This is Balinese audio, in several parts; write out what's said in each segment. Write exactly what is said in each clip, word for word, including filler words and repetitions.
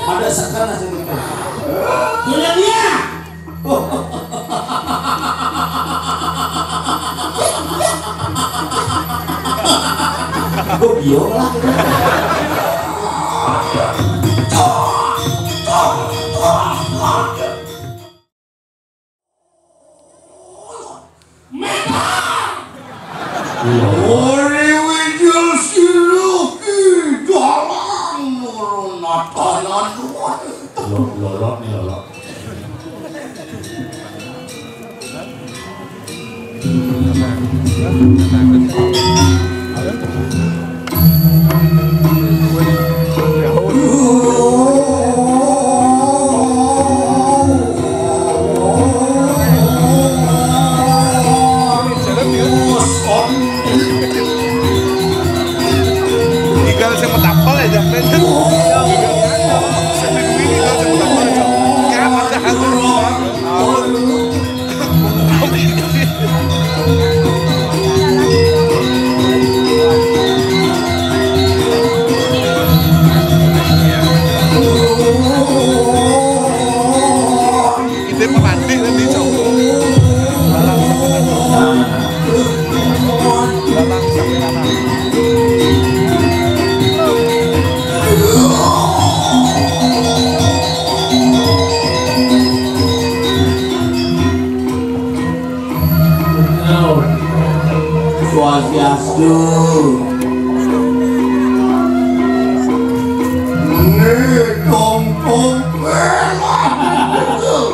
Ada sekarang sini. Punya dia. Gue biola. Ori wijil siruki dalang murun natanan duwe. Lo-, lolok nih, lolok. Tinggal sing metapel ya, Jang. Sing di duit tinggal sing metapel ya, Jang. Kayak ada hal. Ini pemantik nanti, Cok. Dalam sampai kanan. Dalam sampai kanan. Swastiastu. Nih, tong-tong.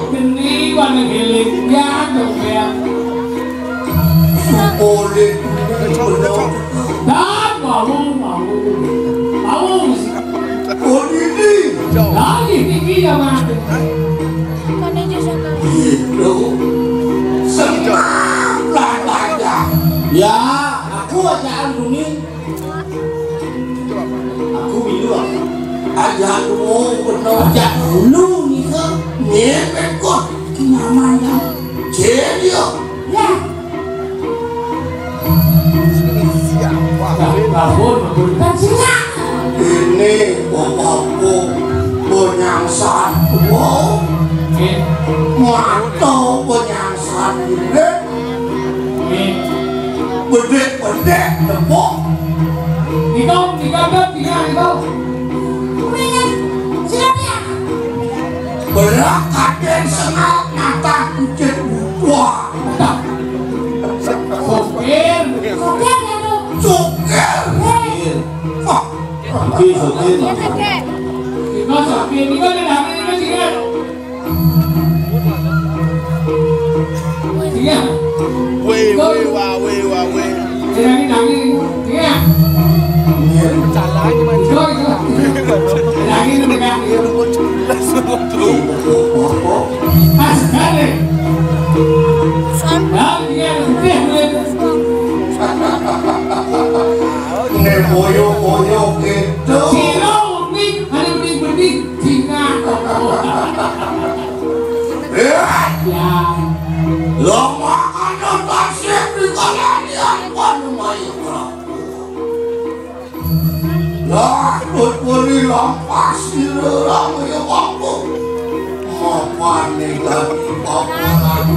Geni warna giling. Ya, dong, ya. Supolit. Dan mau, mau. Mau. Oh, ini. Lagi tinggi ya, Mas. Gitu. Senang lah, Raja. Ya, aku aja Antuni. Aku bilang, aja lu bener aja lu nih, kan? Ngepet kok. Namanya Cedio. Ya. Siapa? Bangun, bangun. Kan sini. Ini bapakku penyangsan tua. Eh. Mata penyangsan ini. Eh. Bedek-bedek tepuk. Niko, niko, niko, niko. Berak kaden sengal mata kucing buah. Sopir. Sopir ya, Dok? Sopir. Hei. Wah. Sopir, sopir. Niko sopir, niko ada dapur, niko sini. Iya. Weh, weh, wah, weh, wah, weh. Iya, ini tangi. Iya. Salah aja, Mas. Itu, itu. Lagi itu pegang. Iya, lu kok jelas, lu kok. Pas sekali. Dan dia lebih, lebih. Ini boyo-boyo gitu. Sira unik, ada bening-bening, tinggal. Ya. Lama ada tasik di kalanian panu mayu Prabu. Lah, tuturi lampas sira rame ya Prabu. Mapane dadi paparan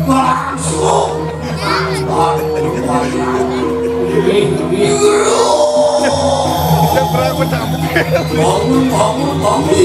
langsung. Bangun, bangun, bangun.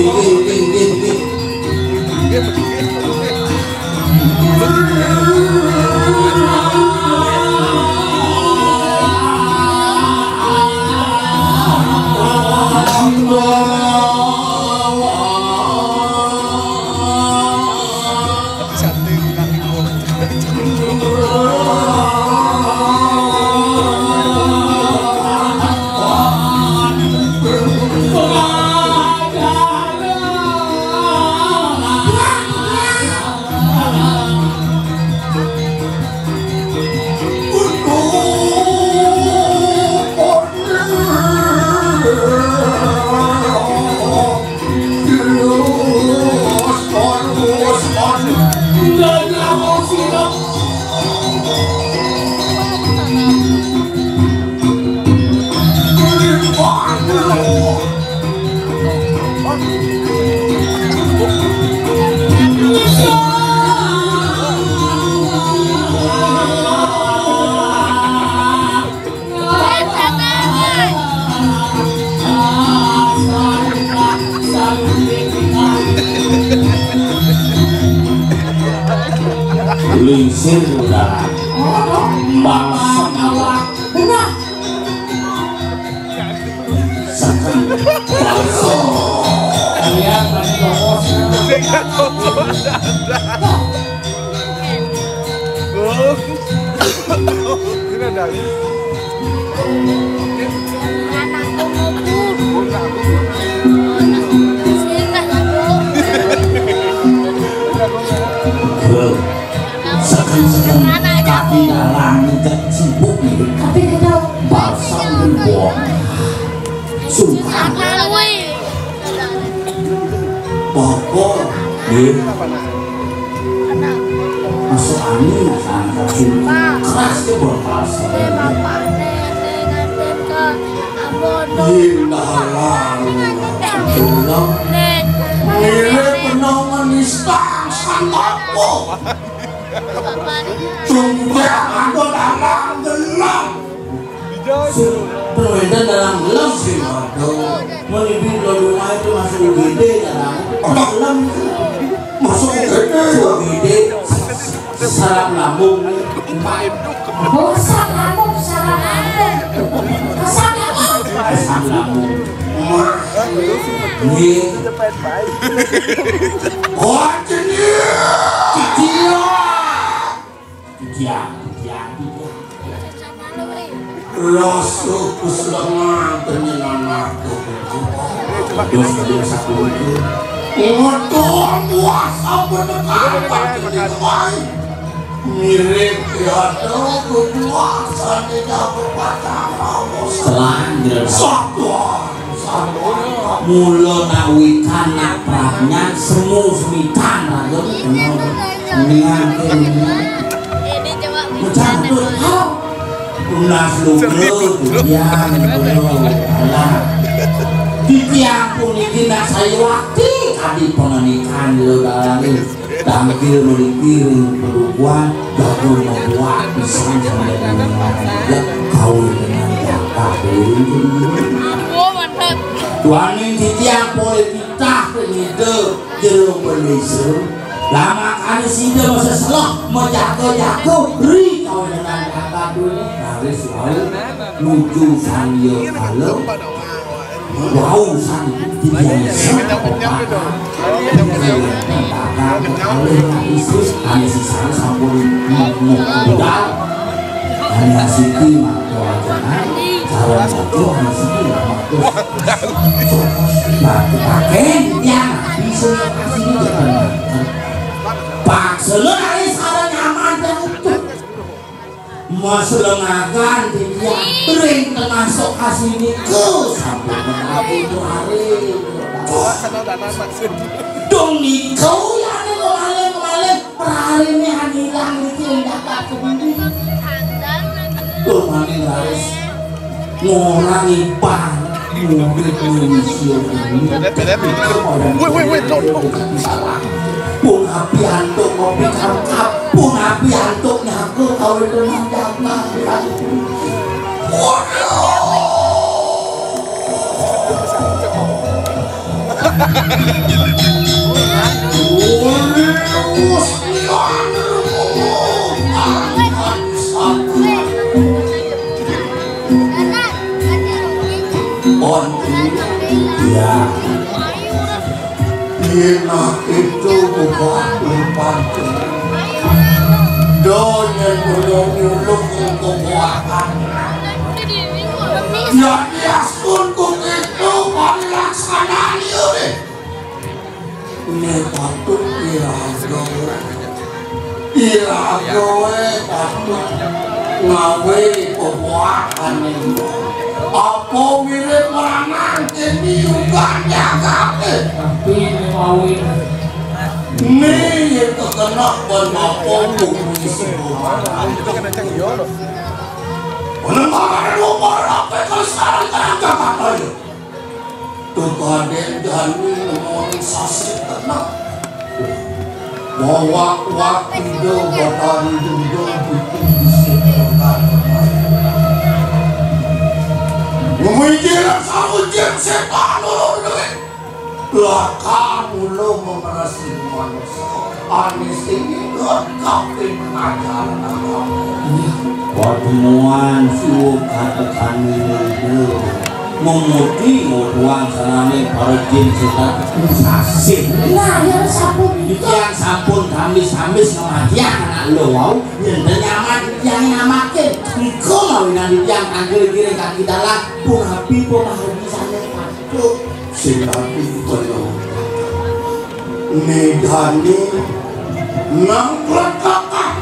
Lingsir udah. Oh, oh. Balsem awak. Benar. Seken. Balsem. Kalian pada tokos. Oh. Ini ada. Bro, seken-seken kaki dalang cek sibuk nih. Tapi kita balsam di bawah. Sumpah. Pokok, nih. Masuk angin, masuk angin. Keras tuh bawah balsam. Indah lalu gelap. Mirip penongan nista santaku. Sumpah aku dalam gelap. Permainan dalam gelap sih, waduh. Mau ibu kalau rumah itu masuk U G D dalam gelap. Masuk U G D. U G D. Saraf lambung nih, Pak. Oh, saraf lambung, saraf lambung. Saraf lambung. Saraf lambung. Nih. Oh, jenis. Kecil. Kecil, kecil, kecil. Rasul keselengan penyenamat. Terus dia satu itu. Ngetuang puasa berdekat pada diri. Mirip ya tuh berpuasa tidak berpatah. Selang jelas. Satu. Mula nak wikan nak prajnyan semu semitan raga. Mendingan ke ini. Macam tu. Tunas luka, tujuan, belum, alah. Titiang puniki nak saya wakti kadi penganikan lo dalani. Tangkil meliki ring pedukuhan, jago membuat pisang sampai dengan kawin dengan jaka. Oh, mantap. Tuaning titiang boleh titah ke ngide jero bendesa. Lamakane sida masa selah majaga-jaga ri kawenenan kakadune. Raris wau nuju Sang Hyang Kala. Wau Sang Hyang Kala. Isus ane sisane sampun budal. Ane asiti mangko ajanan. Sareng aja ane siti mangko. Pakai yang bisa kasih. Paksana ari sareng nyaman dan utuh. Mas lengagan titiang ring tengah sok asini ke sampun menawi itu hari. Dong nikau ya ane kemarin-kemarin perhari ini anilang niki dapat kediri. Tuh maning raris. Ngurangi pang murid manusia ini. Wait, wait, wait, don't, don't. Pun api antuk ngopi kangkap, pun api antuk nyaku kawin dengan jaka. Waduh. Waduh. On. Ya. Yen itu bukan pantun. Donya kulo nyuluk kekuatan. Ya, ya, sun kok itu parilaksanaane, ore. Nek patut ira gawe. Ira gawe patut ngawe pembuahan ini. Apa mirip meranang ini ugan jagate? Tapi ini mawi. Ini yang terkena ban apa bumi semua. Menengah ada dua orang apa kalau sekarang terang Jakarta ya? Tukaden jani nemoni sasih tenang. Mawak-wak ida batari duda butuh bisi tenang. Memikiran saujin setan ulun duit. Lakar mula memeresi manusia. Ané sing ikut kaping ajaran agama. Iya. Pertemuan suwung katekané niku memuti ngutuhang sanané para jin setan sasih. Nah, ya sampun. Titiang sampun tamis-tamis ngamatiang anak lho wau, yen nyaman titiang nyamakin. Engko mawinan titiang tangkil kiring kaki dalang, punapi pemahargi sané patut. Sing tapi bener. Né jani nang kletakah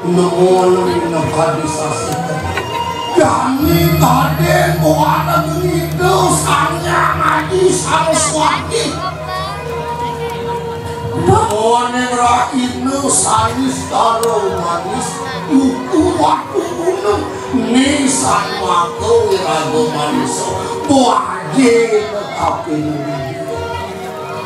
nemu nemu nang hadis sasih. Jani kadén kuana begitu Sang Hyang Aji Saraswati. Oning raina sanis karo manis, uku watu gunung, nisan maka wiraga manisa, bajé kaping.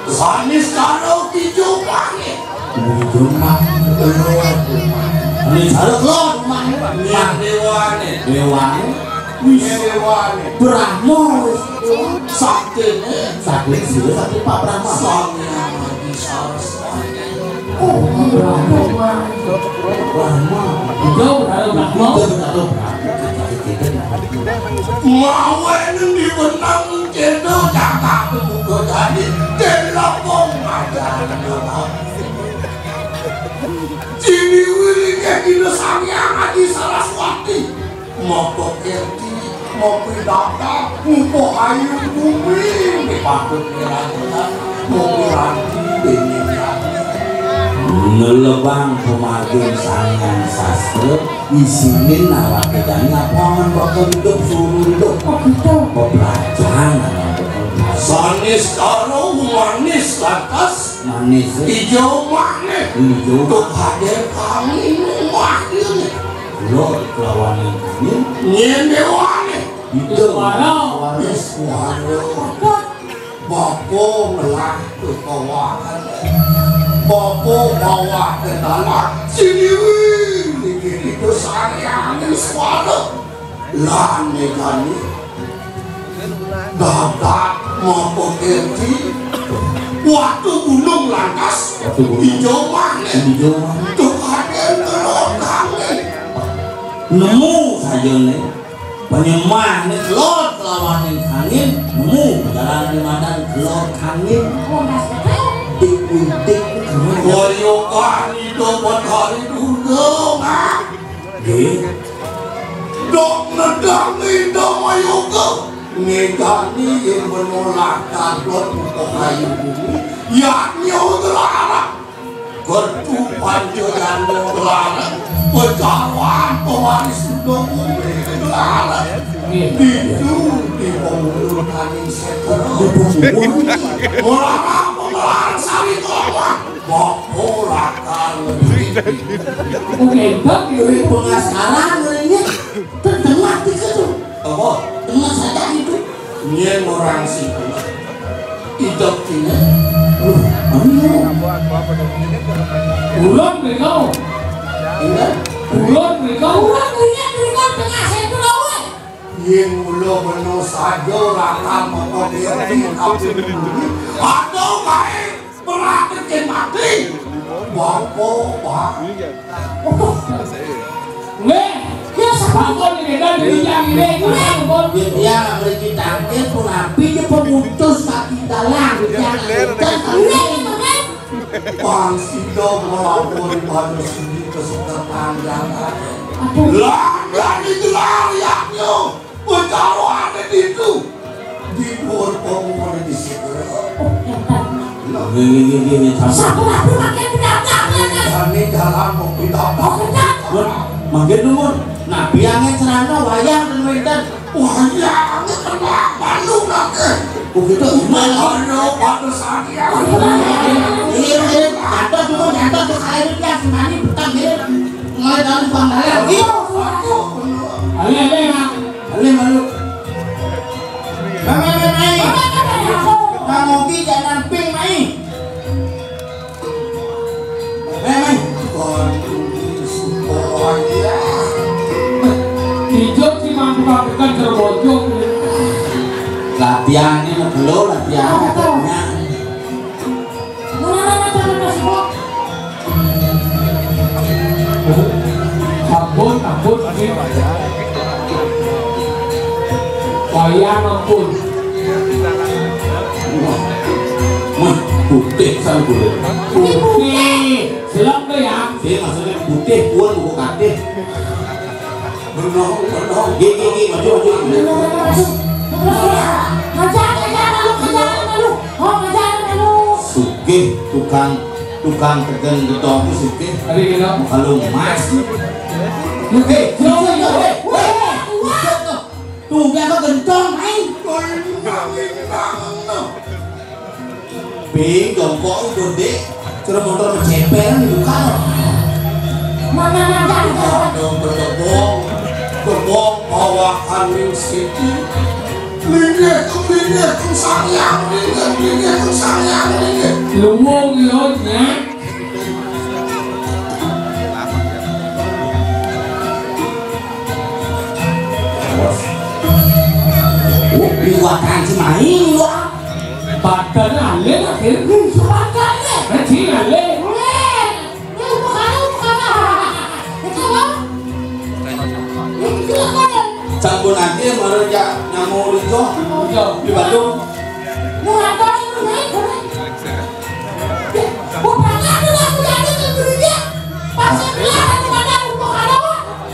Sanis karo kijo mangé. Kijo mangé, keluar rumah. Ini karo keluar rumah. Niat déwané. Déwané. Wis. Déwané. Brahma wis. Saktiné. Sakti sira, sakti Pak Brahma. Sang Hyang Aji Saraswati. Oh, Brahma. Brahma. Itu Brahma. Itu Brahma. Mawe nang di benang cendol cakak buka tadi. Telokong aja. Sini wiringnya dina Sang Hyang Aji Saraswati. Mapa kerti, mapa data, mapa ayu bumi, mapatut ngrajakan, mapa ranti déning ranti. Nelebang pamargin Sang Hyang Sastra, isinin awak kita ini apa aman bakal hidup, suruh hidup. Oh, gitu. Pepelajaran aman bakal hidup. Sanis karo manis lantas. Manis. Ijo manis. Ijo. Tuh hadir kami rumah ini. Lor kelawan yang kami. Nyén déwané. Itu. Suara. Suara. Bapa ngelah tuh bawa. Bapa bawa ke dalam. Sini wih. Niki itu sariane suara. Lan né jani. Dadak mapa kerti. Watu gunung lantas. Watu gunung. Ijo manis. Ijo manis. Tuh kadén telur kami. Nemu saja né. Penyemah né telur kelawan angin. Nemu jalan di madan telur angin. Tik untik. Koyokan itu Betari Durga, Mak. Nggih. Dok nedang Ida Mayoga. Ngédani yén menolak kadot muka ayu bumi, yadnya gelarang. Gertu panca yadnya gelarang. Pecawan pewaris Ida bumi gelarang. Nggih. Itu di pemulung kaning setra. Di pemulung. Melarang pengelarang sari kelapa. Bapa lakar. Oke, bab yo pengasaran ngene. Terdengar tiga tuh. Apa? Dengar saja itu. Nyén orang sing kena. Idep kena. Loh, anu. Ulun mriko. Iya. Ulun mriko. Ulun mriko, mriko tengah itu lho. Yén mula bena saja lakar mengkondisi kabeh bumi. Aduh, baik. Praktekin mati. Bapa, Pak. Nggih, ya sampun niki kan dijang ini, sampun. Nggih, tiyang mriki tangkil punapi ya pemutus kaki dalang, tiyang. Nggih, nggih. Pang sida melapor pada sini kesukaan yang ada. Aduh. Lah, dari gelar yaknya. Betara ada di itu. Di luar pengumuman di segera. Oh, hebat. Nggih, nggih, nggih, nggih, nggih, sampun. Sampun, sampun, makin bedak-bedak, ya, kan? Kami jalan mau pindah. Oh, bedak. Mun, mangke nuwun. Nabi angin serana wayang ten wénten. Wayang tenang, malu nake. Oh, gitu. Malu, pada saat yang. Iya, iya. Jatuh dulu, jatuh ke air, ya, semani, betang, ya. Mulai tahun Bangkalan. Iya. Ayo, ayo, Mak. Alih malu. Mai, mai, mai, mai. Mang Ogi jangan ping, mai. Mai, mai. Ijo si mampu mampukan terbocok. Latihan ini mau gelo, latihan. Apa tuh? Katanya. Ampun, nggih. Wayah ampun. Wah, wah, putih san kulit. Putih. Silap to ya. Sih, maksudnya putih pun buku katih. Benar, benar. Gigi, gigi, maju, maju. Ngajar, ngajar, malu, ngajar, malu. Oh, ngajar, malu. Sugih tukang, tukang tegen gedong sugih. Ada gedong. Kalau emas. Hei, hei, hei, hei. Tuh, dia apa gentong, main. Ping, jongkok, gede. Cara motor menceper, dibuka. Mana, mana, mana? Aduh, bedebong. Bedebong, bawakan ning siki. Linggih, linggih, sang yang, linggih, linggih, sang yang, linggih. Lumung, yo, nya. Oh, liwatan si main, wah. Badannya alih, akhir. Badannya. Kecil alih. Weh, ini bukan, bukan. Itu, Bang. Ini, itu, Bang. Sampun aja, baru ya, nyamuk lijo. Lijo. Di Bandung. Mau ngapain lu, naik, naik? Bukannya aku nggak punya anak yang dulu dia. Pas saya bilang, aku nggak ada, aku mau ada.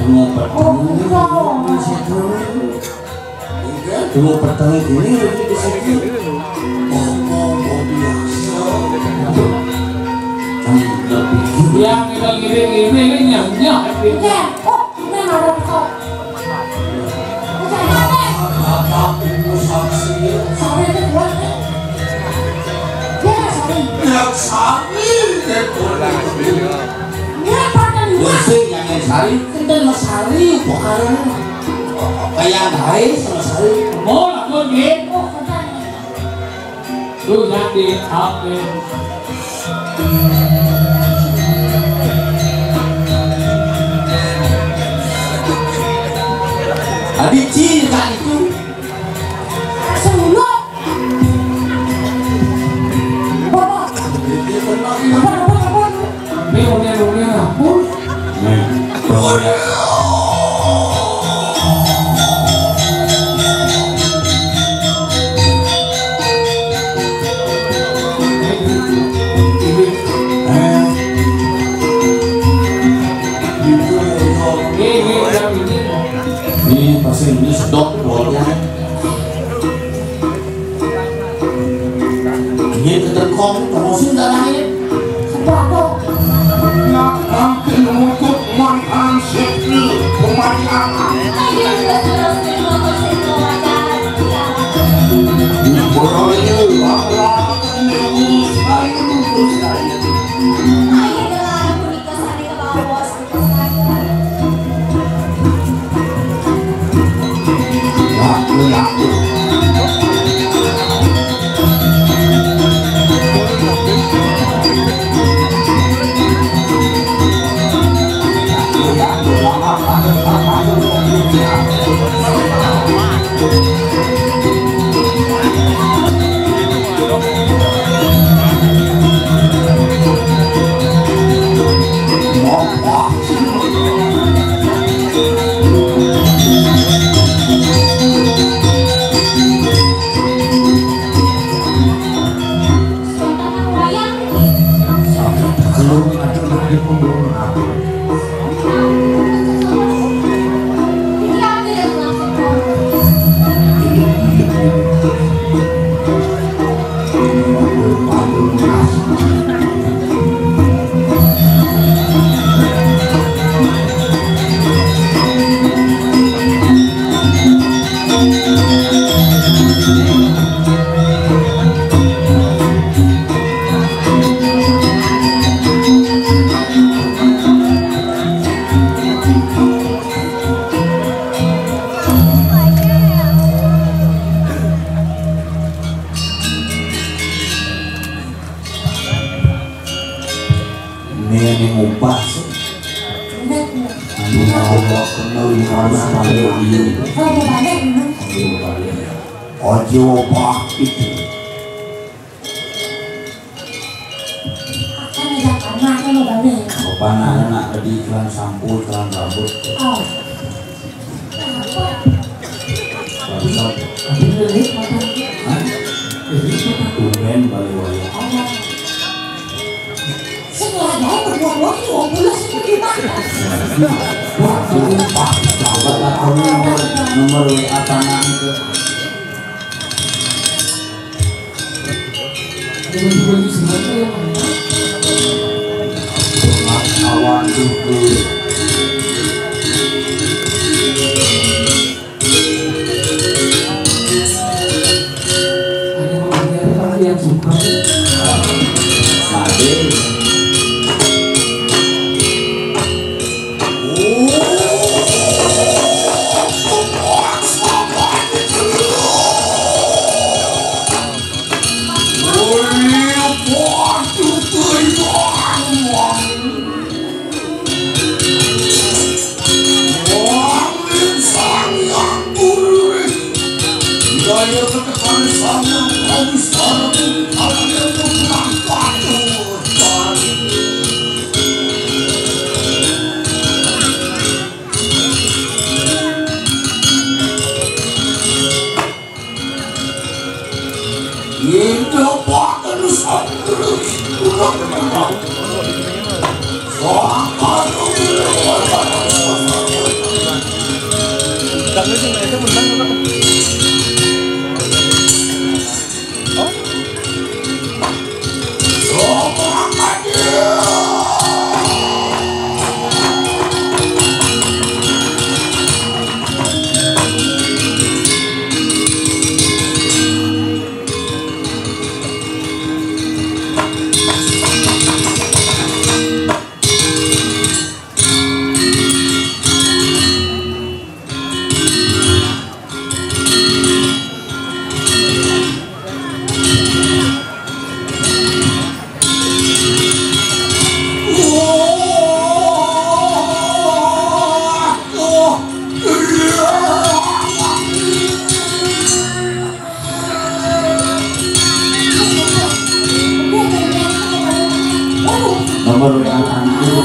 Mau bertemu, mau situ. Lu peteng ini lagi di sini. Oh, oh, oh, biasa. Kan lebih. Yang kita ngiring ini, ini nyah-nyah. Iya. Oh, ini ada kok. Apa, apa, ibu saksi? Sawi itu kuat, ya? Iya, sawi. Ya, sawi. Ya, kuat. Iya, pakai dua. Sing yang sari, kan sari, bukan. Kaya bae sama saya. Mau lah, Bun, nggih. Tuh, jadi, oke. Habis cinta itu. Suluh. Bapak. Bapak, bapak, bapak. Ini udah, udah, ampun. Ini pasti ini sedot bolnya. Ini ketekong, promosi nggak naik. Sebab kok. Nak makin untuk mantan sipil pemandangan. Ayo, terus, terus, terus, terus, terus, terus. Ini bodoh ini, apa? Ini saya, ini saya. Ayo, terus, terus, terus, terus, terus. Ini yang ngupas. Ini mau kenal di mana, iya. Ojo, Pak, itu. Mana lo balik? Bapak anak-anak tadi iklan sampo, iklan rambut. Oh. Barusan. Hah? Tumben balik wayah. Sing wayah berdua-dua ini dua belas itu gimana? Waduh, Pak, Bapak tahu nomor, nomor W A tanah itu. Awan dulu. Ada yang suka. Made. Nomor W A anak itu.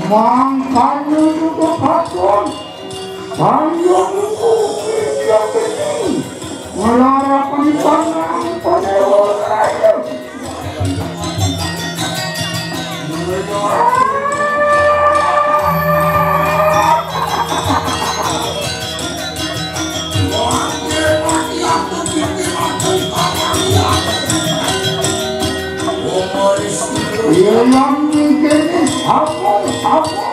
Mangkane nutup batur, sayo nuku pinjam ini, ngelarapani panang panewa rakyat. Yang mungkin apa-apa.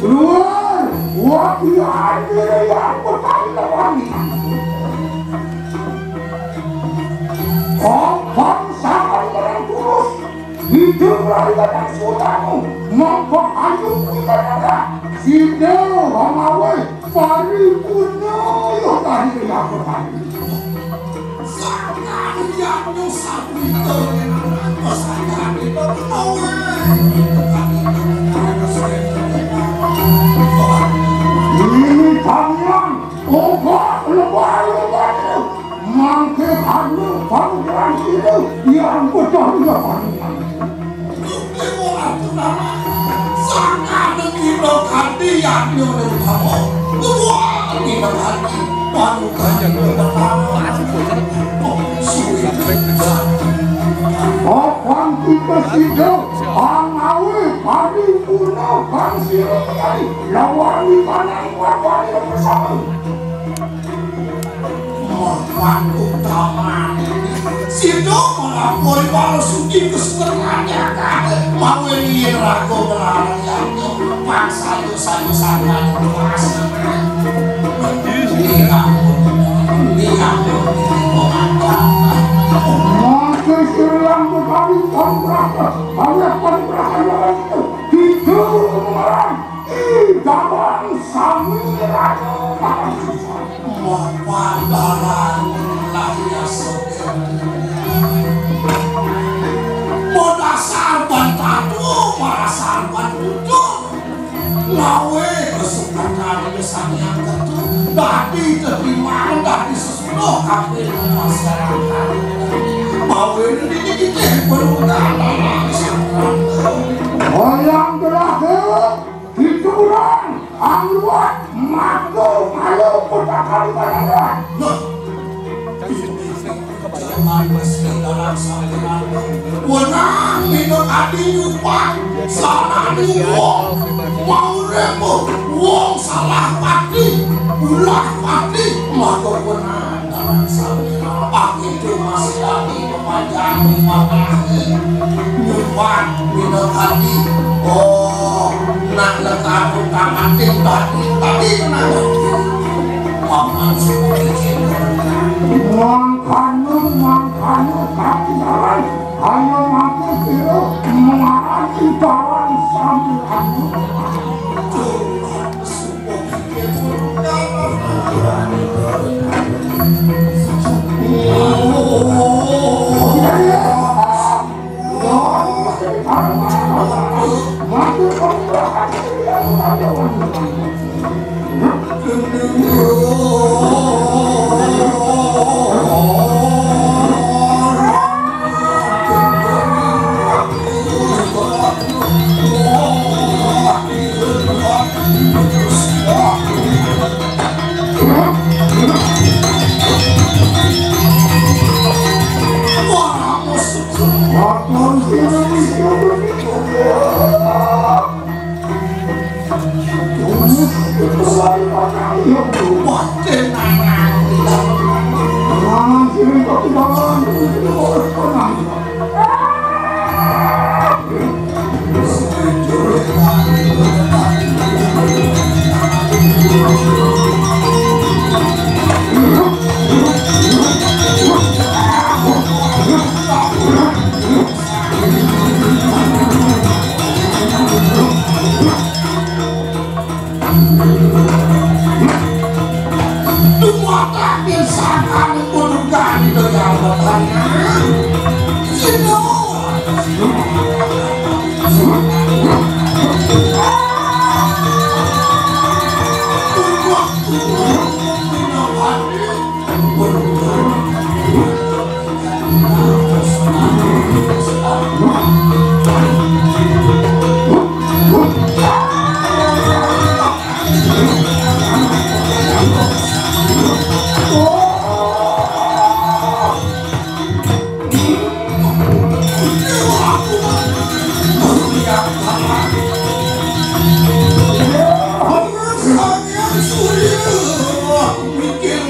Luar, wah, iya, iya, iya, aku tak lawan. Abang sangat orang tulus. Hidup lagi kadang sudamu. Mongko ayu kita ada. Sidel romawe. Paripurna ya kari ya kari. Sakalian nyusah kita, sakalian kita. Ini kalian obat lebay-lebay. Mangke kami panggilan itu yang betul ya kalian. Ibu Ratu Nama, sangkane kira kanthi yadnya ning kamu. Wah, kira kanthi. Baru kanthi pertama. Oh, suwe. Papan kita sida, angawe paripurna kang sira, lawan ikanang papan bersama. Mapan utamane. Sida nglapori wala suci kesuwun rakyat. Mawe yen raga ngelarang yadnya, pang sayu-sayu sangkane kuasa. Iya, iya, iya. Mangke sira yang berkali panggraha, banyak panggraha yang itu. Hidup mengarang. Idaman sami ratu. Mapan dalan lahir soke. Modasar ban tatu, modasar ban tutur. Lawe kesukaan Sang Hyang Ketu. Dadi terima, dadi sesudah kabeh masyarakat. Mawe ini kita perlu. Oyang terakhir. Diturang angluat matu malu putra kalimantan. Nah, jaman mesti dalam sampeyan. Wenang minum adi nyupat, sana nyuwok, mau remo, wong salah pati, ulah pati, maka wenang. Aku itu masih lagi memanjang lima kaki. Nyumbang minum hati. Oh, nak lekat utang hati tadi. Tadi kenapa? Paman seperti itu. Mangkana, mangkana, kaki dalan. Ayo mangke sira mengarati dalan sambil anu. Dumateng ing sangkaning Ponegari Dayawatana. Sino?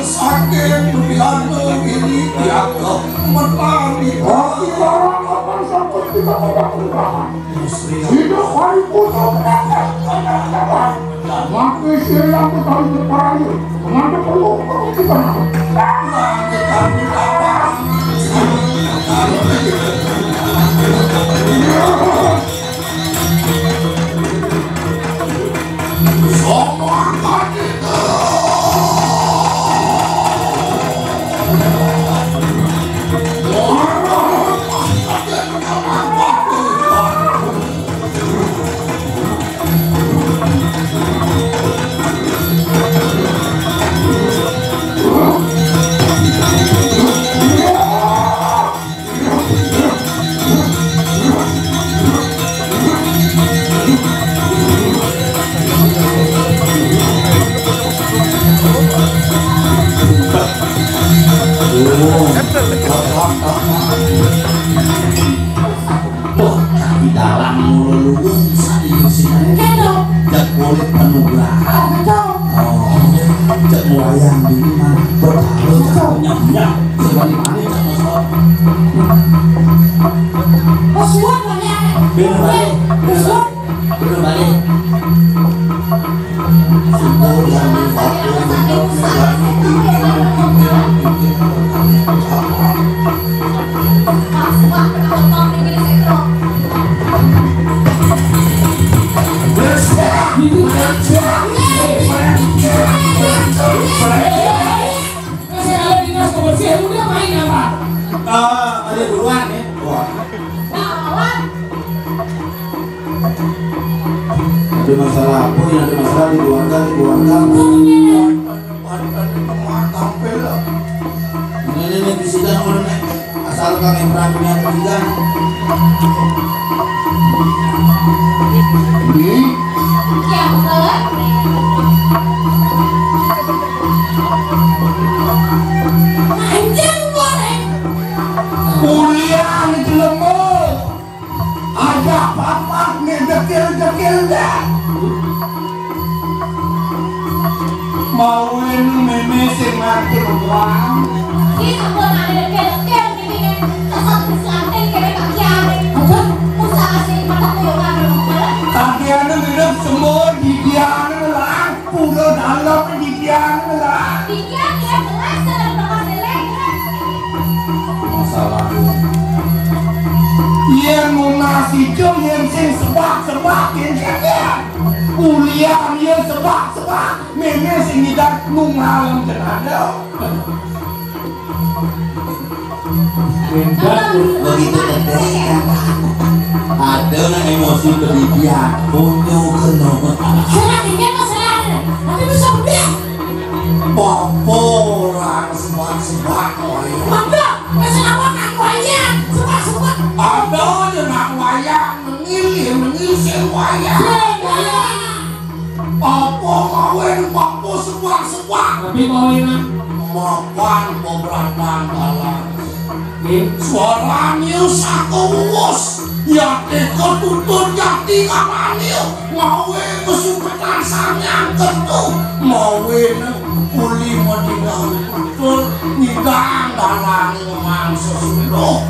Saking Duryana ini dianggap menang. Oh, kita orang apa sampai kita orang hidup hari putus. Mati siang putaran berparangi. Mengapa perlu kita? Wah, di dalam mulu luwes bisa diisinan. Kéto. Jak kulit penuh lah. Oh, kéto. Oh, jak wayang dulu mah. Betul, jak nyam-nyam. Sebalik mana jak masuk. Mas Wan, mana? Bener, Bang. Mas Wan. Bener, Bang. Sumpah, yang di waktu, ada buruan ya. Wah. Ada masalah apa? Ini ada masalah di keluarga, di keluarga. Ini, ini, ini, di sidang, udah, nih. Asal kami pernah punya ketiga. Ini. Ya, betul. Anjing, goreng. Kuliah di lembur. Ada apa-apa, nih, dekil-dekil, dah. Mawin mémé sing ngatur urang. Ki sampun ada dekil-dekil mimine. Kesel pisan téh kene bagian. Apa? Usaha sing mata kuyukan. Kagiane nginep semur, didiane lah. Pura dalem, didiane lah. Didian tidak jelas dalam tempat leleng. Masalah. Yén nunas ijo, yén sing sebak-sebak, yén kéné. Kuliah yén sebak-sebak, mémé sing ngidat nunggal jenado. Begitu gedé kan. Ada nak emosi berlebihan, punya kena. Serah dia apa serah? Tapi bisa berlebihan. Bapa orang sebak-sebak, oi. Maka, keselawakan wayang, sebak-sebak. Ada aja nak wayang, nengil, ya nengil sing wayang. Apa mawin bapa sebak-sebak? Tapi mawin, ah. Mapan beberapa dalan. Nggih. Suarane sakowos, ya teka tutut jati karane, mawe kesupetan sanyang ketu, mawe uli medina betul nyidang Alani memang sesuruh.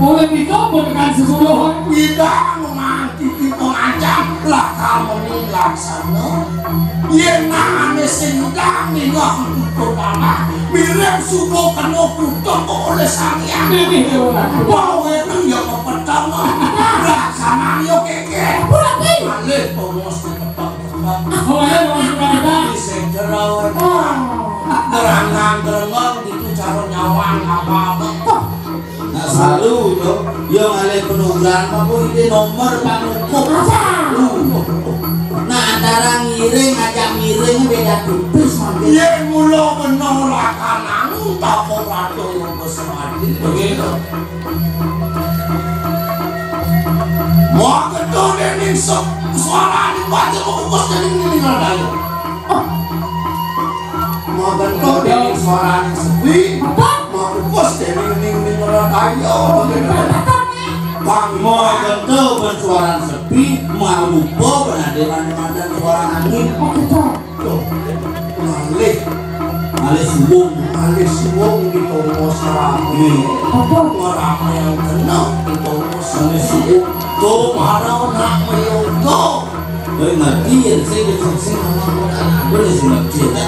Oleh itu, bukan sesuruh. Tidak memang titi pengancam. Lah, kamu ini laksana. Yen nak ane sing ndang ningok tutur tanah. Mirip subuh kena kutuk kok oleh Sang Hyang. Ini, ini, ini. Bawe nang ya kepetang. Laksana yo keke. Alih pengos di petang-petang. Oh, ya, Mas, Mas. Di sing jero. Oh. Gerangan-gerengong gitu cara nyawang apa-apa. Nah, selalu to. Yo ngalih penugrahan apa iki nomor panukup. Nah, antara ngiring aja ngiring beda tipis mangke. Yen mula kena lakananmu tak ora percaya semadi. Begitu. Mau kedo dening se-, suarane baca kukus dening ngene ayo. Mau kedo dening suarane sepi. Mau kukus dening ning ning ayo. Bang, mau kedo ben suarane sepi, mau lupa ben ade mandan suara angin. Tuh, ngalih. Ngalih suwung. Ngalih suwung di Tomo Sarami. Apa? Ngeramai yang kena di Tomo Sarami. Ngalih suwung. Tuh, para nak meyoga. Kowe ngerti yen sing sing sing ngomong apa nih sing ngerti ya?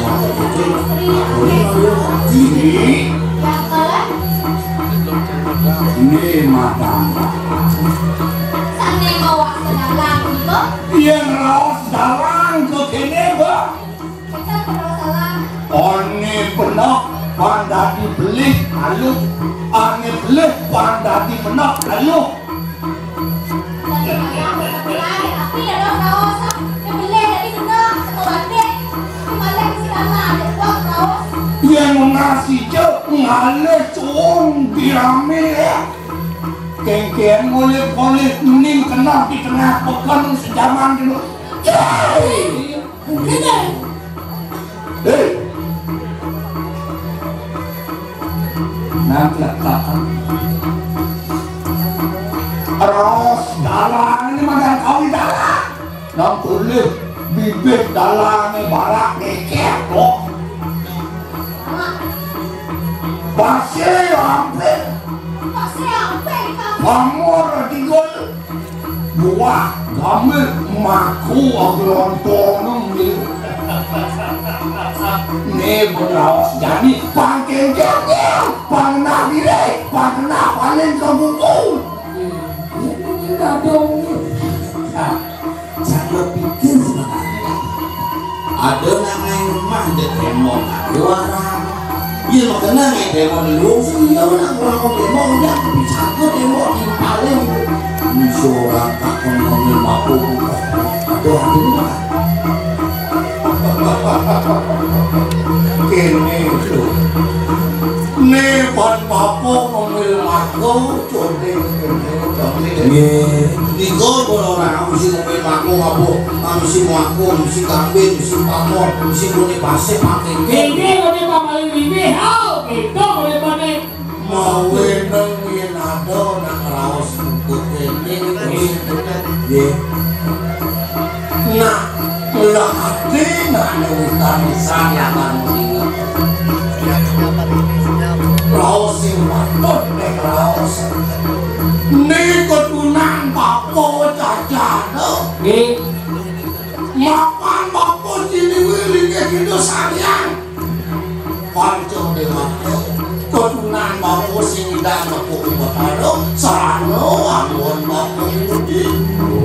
Kowe ngerti. Ini mata. Sane bawa sedalan gitu. Yen raos dalan ke kene, Mbak. Ane penok pan dadi belih aluh, ane belih pan dadi penok aluh. Yen ngasih cek ngalih cung dirame ya. Kengken mulih-mulih ning kena di tengah pekan sejaman dulu. Yeay! Hei. Nang lekakan. Terus dalang ini madang kawi dalang. Nang tulis bibit dalang ini barak dikit kok. Pasir hampir. Pasir hampir. Pamor digol. Buah gamil maku aglontong ngemil. Ne benaos jani pangkengkeng, pangenah diri, pangenah paling ke buku. Ini dadong. Nah, jangan pikir sebenarnya. Ada nak main rumah, ada tembok, ada orang. Iya, makanya ngai tembok di luar sih, iya, nak kurang mau tembok, udah, bisa aku tembok di paling. Ini seorang takon ngomel mabuk. Aduh, ini mah. Kene, tuh. Nih, buat mabuk, ngomel mabuk, conde, conde, conde. Nggih. Nika pun ora mesti ngomel mabuk, mabuk. Mesti mabuk, mesti kambing, mesti pamor, mesti ngone pasif, pakai. Ini ngone pamaling ini, oh, itu ngone pakai. Mawe nang yen ada nak raos buku ini, terus nggih. Nak, lah ati nak nuwitan isan lawan dina. Raos sing patut nek raos. Nek ketunan bapa cacana. Nggih. Mapan bapa siniwi linggih kita sayang. Panca Dewata, ketunan bapa sing idang bapa Ubatara, sarana anggon bapa Yudi.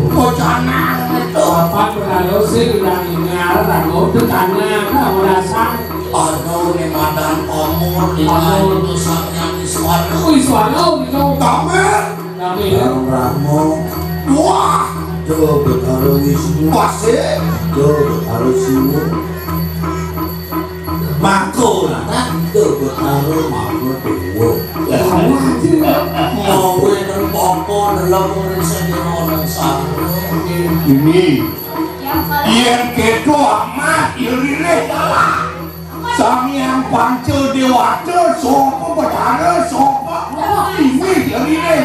Kocanan itu. Papan Betara sing idang ingar, ranggo tekanang, ranggo dasar. Aduh, ni madan pamur, di lain itu Sang Hyang Iswara. Oh, Iswara, gitu. Kabeh. Kabeh. Sang Brahma. Wah. Duh, Betara Wisnu. Pasti. Duh, Betara Siwa. Mako lah, kan? Duh, Betara Mako Dewa. Mau nang papa, dalam orang sendiri orang sana. Ini. Yen kedo amat, ya rilih dalan. Sang Hyang Panca Dewata, sapa Betara, sapa ini, ya rilih.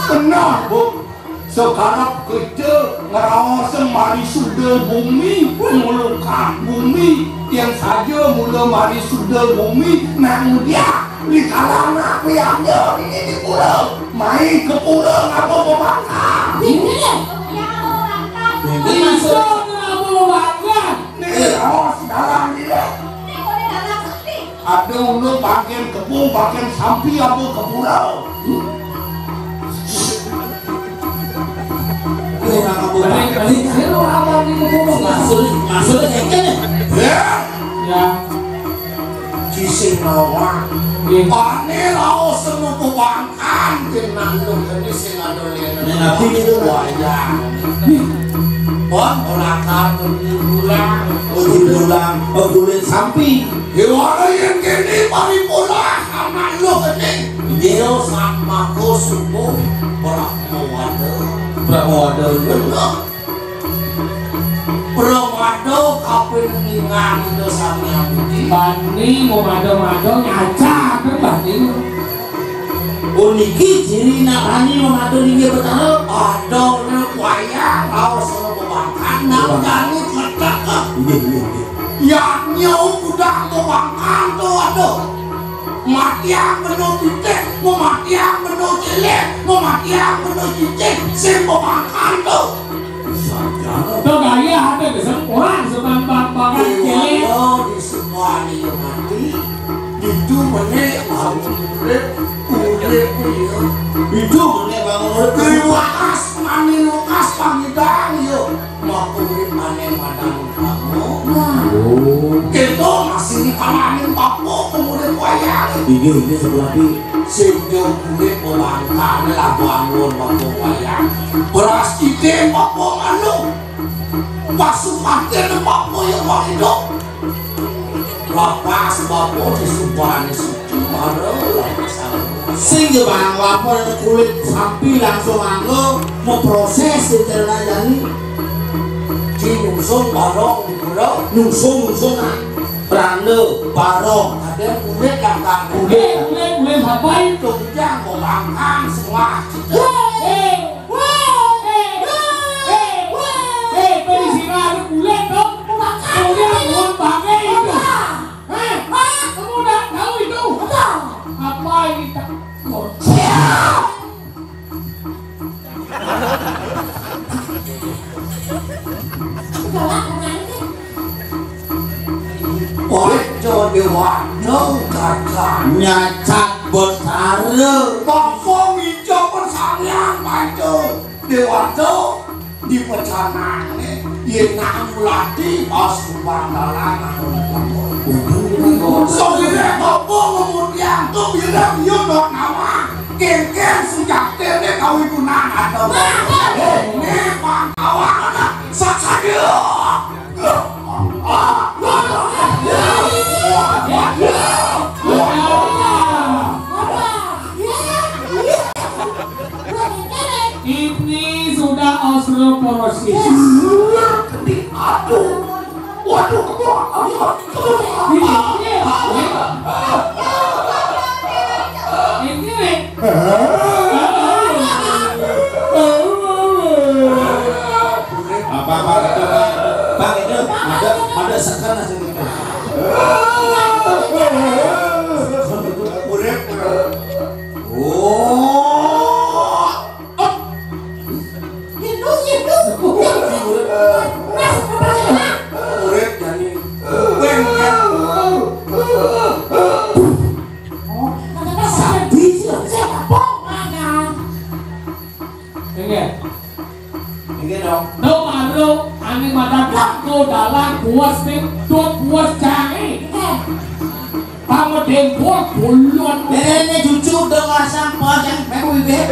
Benar, Bu. Sekarang kerja Raos mari suda bumi, ngulukan bumi, yang saja mula mari suda bumi, nak mudia, di kalangan aku yang ada ini di pura. Mai ke pura ngapa bebangkang? Ini maksud ngapa bebangkang? Ni raos dalam dia. Ada ulu bagian kebo, bagian sampi apa ke pura. Maksud, maksud kene. Ya. Ya. Kisih nawang. Nggih. Ane raos semu pebangkang, jenang lu ini sing ada lene. Nek nabi niku wayang. Pon ora katon diulang. Oh, diulang. Oh, kulit sampi. Iwara yang kene paripolah anak lu ini. Dia sama ko subuh. Ora mau ada. Ora mau ada. Bener. Pramada kapiningan Ida Sang Hyang Widhi. Bani mamada-mada nyacat, bani. Oh, niki ciri nak bani mamada linggih Betara. Ada nak wayang, raos ana pemangkan, nak bani kletek. Nggih, nggih, nggih. Yaknya udah pemangkan tu, aduh. Matiang penuh titik, matiang penuh cilik, matiang penuh citik, sing pemangkan tu. Tuh gaya ada kesempuhan sebang bang-bangan cili. Kalau di semua dia mati, itu meneh aku urip, urip dia. Itu meneh bangun urip. Terima kasih, mani lukas pangidang, yo. Mau urip maneh madang kamu. Oh. Kita masih di kalangan bapak kemudian wayang. Ini, ini seperti Sing kulit pemangkane lah bangun bapa wayang. Beras kiting bapa nganu. Pasupaten bapa yang wong hidup. Lapas bapa di subane suci. Aduh, sing ya bang, lapor kulit sapi langsung anggo mau proses di jalan jani. Di nusung barong di gula. Nusung, nusung, ah. Branda, barong. Ada kulit yang tak kulit. Kulit, kulit, kulit apa itu? Ujang, mau bangkang semua. Weh, weh, weh, weh, weh, weh, sini ada kulit dong. Kulit, kulit pakai itu. Hah? Kamu udah tahu itu? Apa ini tak? Panca Dewata gagal. Nyacat Betara. Bapa ngijo persamian Panca Dewata di pecanane yen nak ngulati pas bandalan. Sogire bapa ngemudi antuk yen yo dok nawang. Kengkeng sujatine kawitunan atau ini pangkawan sakadil. Ini sudah osteoporosis. Aduh. Waduh, ketua. Ini, ini, ini. Ini. Apa, apa, apa, apa? Bang, itu ada, ada sekan asli itu. Urip. Oh. Gitu, gitu. Urip, urip. Urip, jani. Weng, ya. Oh, kata-kata sakti sih, saya kapok, makan. Enggak. Nggih, dong. Dong anu, ane madan bangko dalan buas ning, dot buas jae. Pamedempol bolon. Dene cucu dong asam pocang, meku bibit.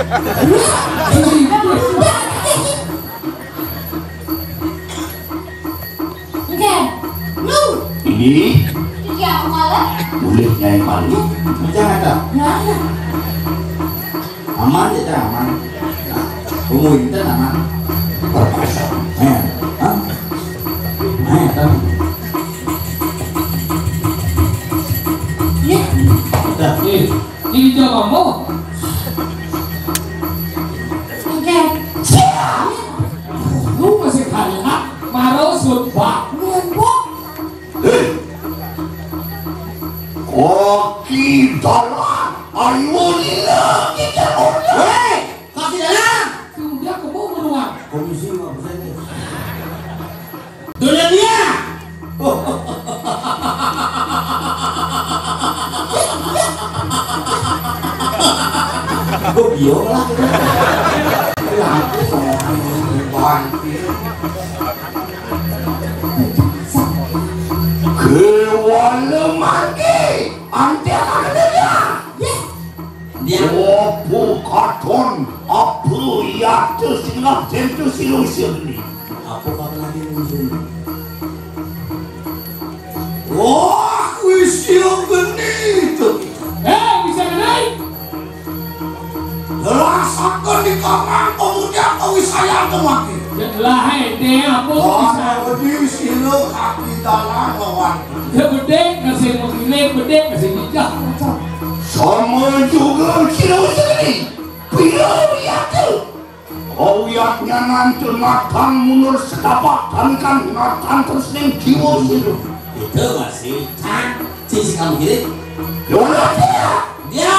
Nggih. Lu. Ini. Iki aku malah. Boleh nyai malu. Macam ada. Nah. Aman ya, aman. Nah, tunggu ini aman. Perpaksa. Eh, ah. Eh, kan. Iya. Udah, nih. Ini dia ngomong. Oke. Siap. Lu Aki Dalang, ayo lila kita orang. Hei, Aki Dalang. Sudah kamu beruang. Komisi lima persen nih. Dunia dia. Gue biong lah. Kenapa saya bangkit? Kewala mangke, ante akan dia. Dia. Apa katon, apa iya tu singap sentu silu sini? Apa katon lagi musuh? Wah, wis yo geni to. Eh, bisa geni. Jelasaken di kamar pemuda kawisayan temaki. Jelas, eh, dia apa bisa? Wah, di sini kaki dalam lawan. Dia bedek, kasih mengkilik, bedek, kasih bijak. Sama juga sini bisa geni. Pira ya tu. Kau yaknya nanti matang mundur setapak, kan matang terus ning jiwa sini. Itu masih can, sisi kamu kiri. Yolah dia. Dia.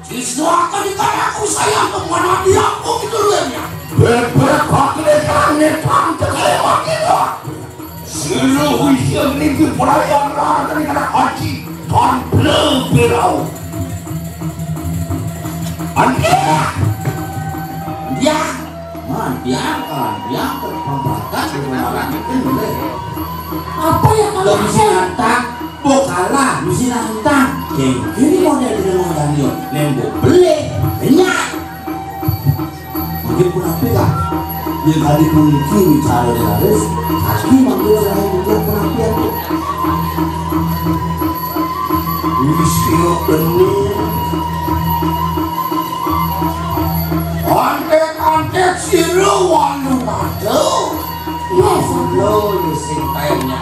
Siswa akan dikatakan saya kemana dia kok gitu lu ya. Bebek bakal netan netan ke kalimat kita. Sira wis mimpi pelayan larang kena haji dan berau. Anjir. Ya. Nah, dia kan, dia kan pembatas di rumah orang itu boleh. Apa ya kalau bisa nantang? Bo kalah, mesti nantang. Yang kini mau jadi dengan Daniel, nembok beli, kenyang. Mungkin pun apa lah? Yang tadi pun itu bicara di harus, kaki manggil saya juga pun apa ya? Wis yo bener. Antek-antek sira walu madu. Yes, lo yo sing tanya.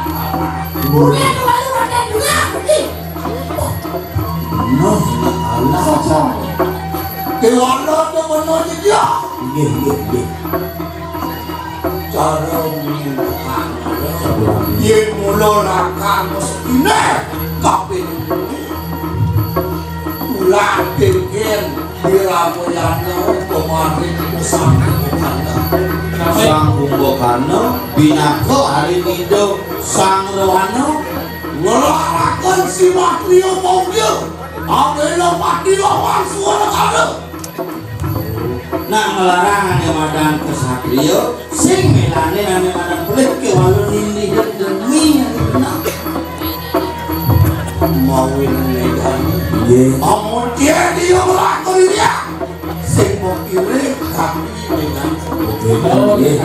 Udah tuh walu madu juga, pergi. Bener, Allah. Dewala tuh bener dia. Nggih, nggih, nggih. Cara minggu yen mula lakar mestine kaping ulah dengken diramoyana pemaring sang Kumbhakarna. Sang Kumbhakarna binaka ari Ida Sang Rohana ngelaraken si Matria Maurya abela pati lawan Swanegara. Nak melarang ane madan kesatria, sing melane ane madan pelit ke walu nindih demi ane menang. Mau ini ane. Nggih. Amun dia dia melakon dia. Sing mau kiri kami dengan. Nggih.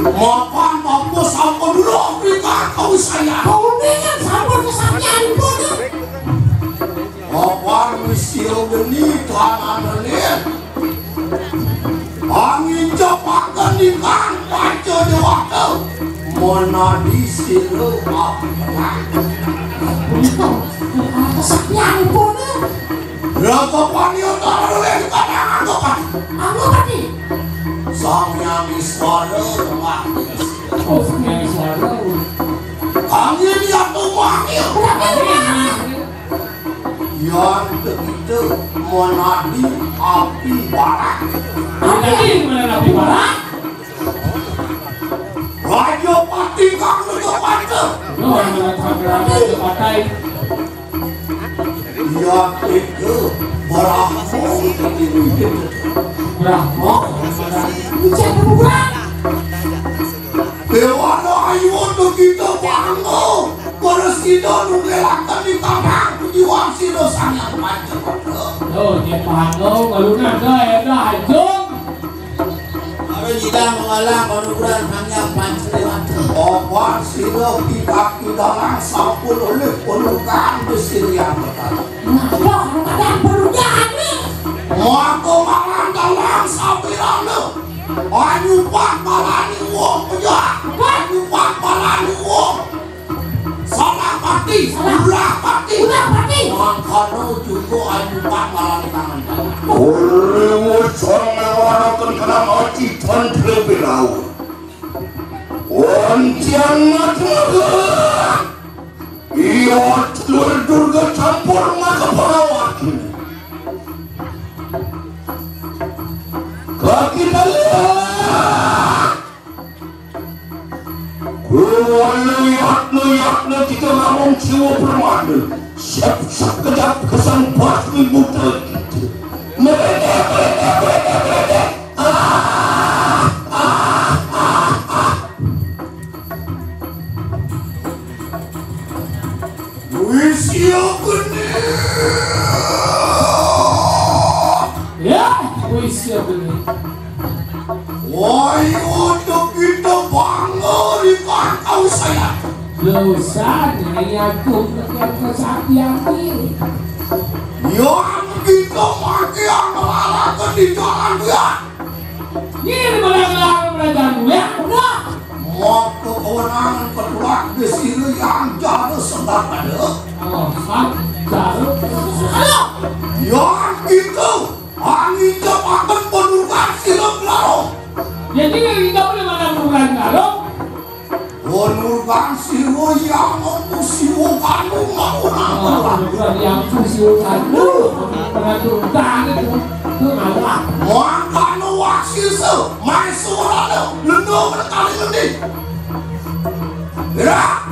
Mapan mampu sampun dulu berikan kau saya. Kau dengan sampun kesaktian pun. Apa wis sira geni tangan lelin? Pangincepaken ingkang panca dewata. Menadi sira apiran. Punika, punika kesaktianipun. Raja Paniutara lelin kadang anggokan. Anggokani. Sang Hyang Iswara lemah. Oh, Sang Hyang Iswara. Kami lihat rumahnya. Berarti rumahnya. Yan begitu menadi api barak. Menadi menadi api barak. Raja Pati kang Raja Pati. Yo, menadi Raja Pati. Yan itu Brahma. Brahma. Bicara bukan. Dewana ayu untuk kita panggung. Para sida nunggelaken di tanah kujiwan sida Sang Hyang Pancakoda. Oh, dia panggung, kalau naga ya dah hancur. Kalau tidak mengalah panukuran Sang Hyang Pancadewata. Obat sida kita dalang sampun oleh pelukan di sini yang berkata. Nah, kok ada pelukan nih? Maka malah dalang sampirana. Anyupak malani wong pejah. Anyupak malani wong. Salah pati, salah pati. Ulah pati. Mangkana juga anyupak malani tangan. Ora wajah ngewaraken kenang ati dan terlebih laut. Wancian mati. Luwih Durga campur maka pangawak. Kaki tali. Kuwi luyat-luyatna kita ngomong jiwa permana. Sep-sep kejap kesang basmi buta kita. Meredek, meredek, meredek, meredek. Ah, ah, ah, ah. Wis ya geni. Ya, wis ya geni. Wayu kita bangga di kantau saya. Dosa nyai aku dengan kesaktian ini. Yang kita mati yang melarang di jalan dia. Nyai malah ngelarang kerajaan gue, udah. Maka kewenangan ketulah di sini yang jana sembah pada. Oh, hak jana. Aduh. Yang itu, angin cepakan penurungan sila berlalu. Jadi, yang itu udah mana penurungan kalau? Onur Bang Siwo yang mampu Siwo Kandung mampu. Oh, bukan yang Siwo Kandung. Pernah turun tangan itu. Itu ngalah. Mangkano waksisa, maeswarana, lendo berkali ngendi. Ya,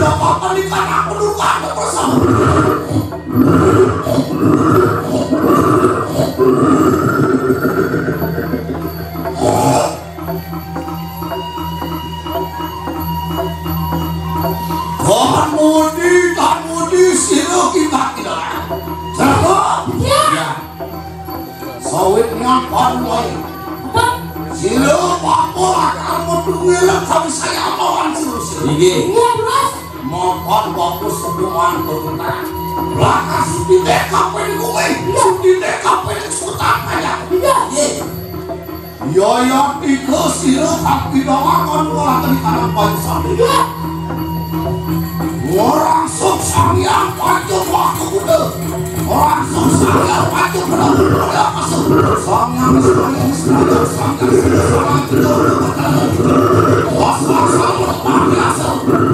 dapatan di kanak pendukan bersama. Tan Mudi, Tan Mudi, sira kita kira. Cakep. Ya. Ya. Sawit nyapan wae. Apa? Sira papa akan metu ngelak kami saya lawan terus. Inggih. Iya, terus. Mapan bagus hukuman ketukan. Lakas suti dek kape di bumi. Iya. Suti dek kape di sultan kaya. Iya. Iya. Yaya tiga sira kaki doang kon ngolah di tanah payu sambil. Iya. Ngorang suk Sang Hyang Pancawaksa Buddha. Ngorang suk Sang Hyang Pancawaksa Buddha. Sang Hyang, Sang Hyang, Sang Hyang, Sang Hyang, Sang Hyang, Sang Hyang, Sang Hyang.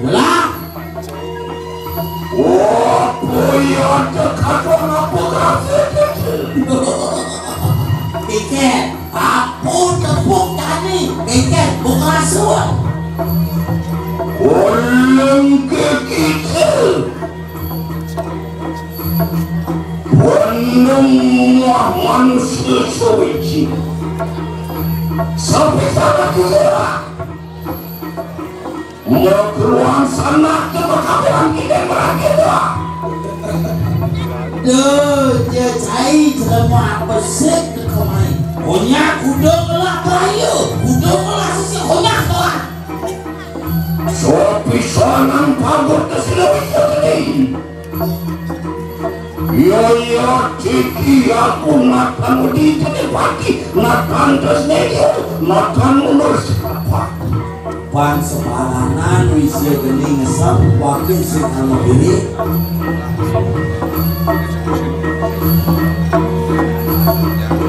Lah. Oh, boy, ada kado apa kasih? Pikir, apa tepuk tani? Pikir, bukan suara. Oleng ke kita. Wenung muah manusia sewiji. Sampai sana kita. Mau keruang sana ke perkaburan kita berakhir dah. Duh, dia cai jelema apa sik ke kemai. Konyak kuda kelak kayu, kuda kelak sisi konyak kelak. Sopi sanang pagut ke sila wisata ni. Iya, iya, ciki aku makan udi jadi pati, makan terus nih, makan mundur sekapak. Pan sebalanan wisia geni ngesap wakil sing sama diri.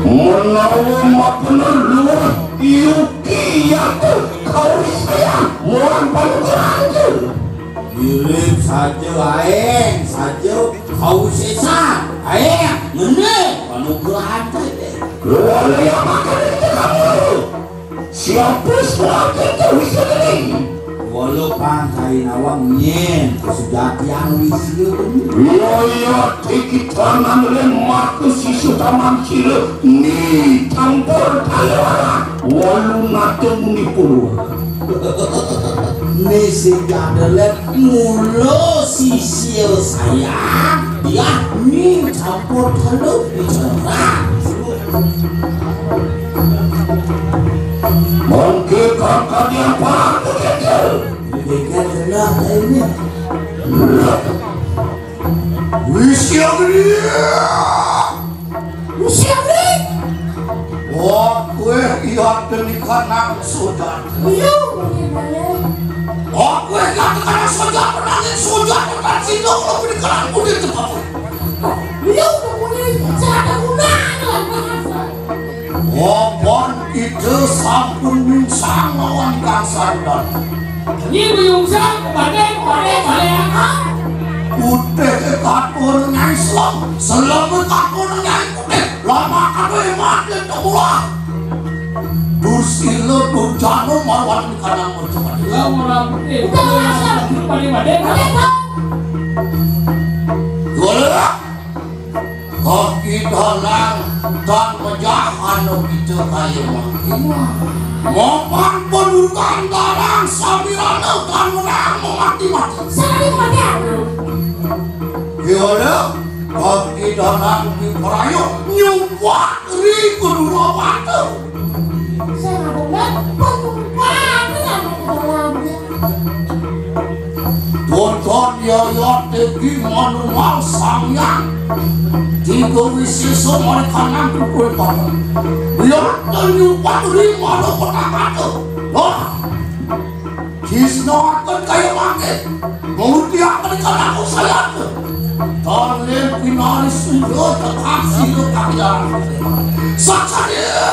Menawa mapener luwih yuki yatu kau sayang muan panugrahan tu. Kirim saja aeng, saja kau sesa aeng, ngene panugrahan saja. Keluarga yang makan itu kamu. Siapa surat itu bisa geni? Lo pang kain awang nyen, kesejatian wis ieu. Loyot iki tangan len matu sisu taman sila ni campur tayaran. Walu nate muni puluh. Ni si kadelet mulo sisil saya, ya ni campur telu dicerang. Mungkin kau kadian paham begitu. Demikian kena ini. Wis ya gede. Wis ya gede. Wah, kue iya demi kanang sodat. Iya, boleh, boleh. Wah, kue iya demi kanang sodat, penangin sodat, penangin sodat, kalau beri kanang kulit tempat. Iya, udah boleh. Saya ada guna, ada guna. Wapan kita sampun minsang lawan Kang Sardan. Ini menyungsang, badai, badai, badai, apa? Putih katon nyai selam, selam katon nyai putih. Lama kado iman dan temula. Dursila, Durjana, marwan di kanang mercupan. Lah, orang putih. Udah, udah, udah. Badai, badai, badai. Golek. Kaki dalang dan pejah anu kita kaya mangkin. Mapan pendudukan dalang samirana dan menang memati-mati. Saling menang. Gimana? Kaki dalang di perayu nyumpat ri kedua mata. Saya ngomongnya penumpang dalam dalamnya. Tonton yaya teki manumal sangyang. Tiga wisesa mereka nang pukul papan. Biar ternyupat lima lo kota kata. Wah. Kisno akan kaya mangke. Mengutiakan ikan aku saya. Talim pinari suyo tekap silo kaki dalam. Saksa dia.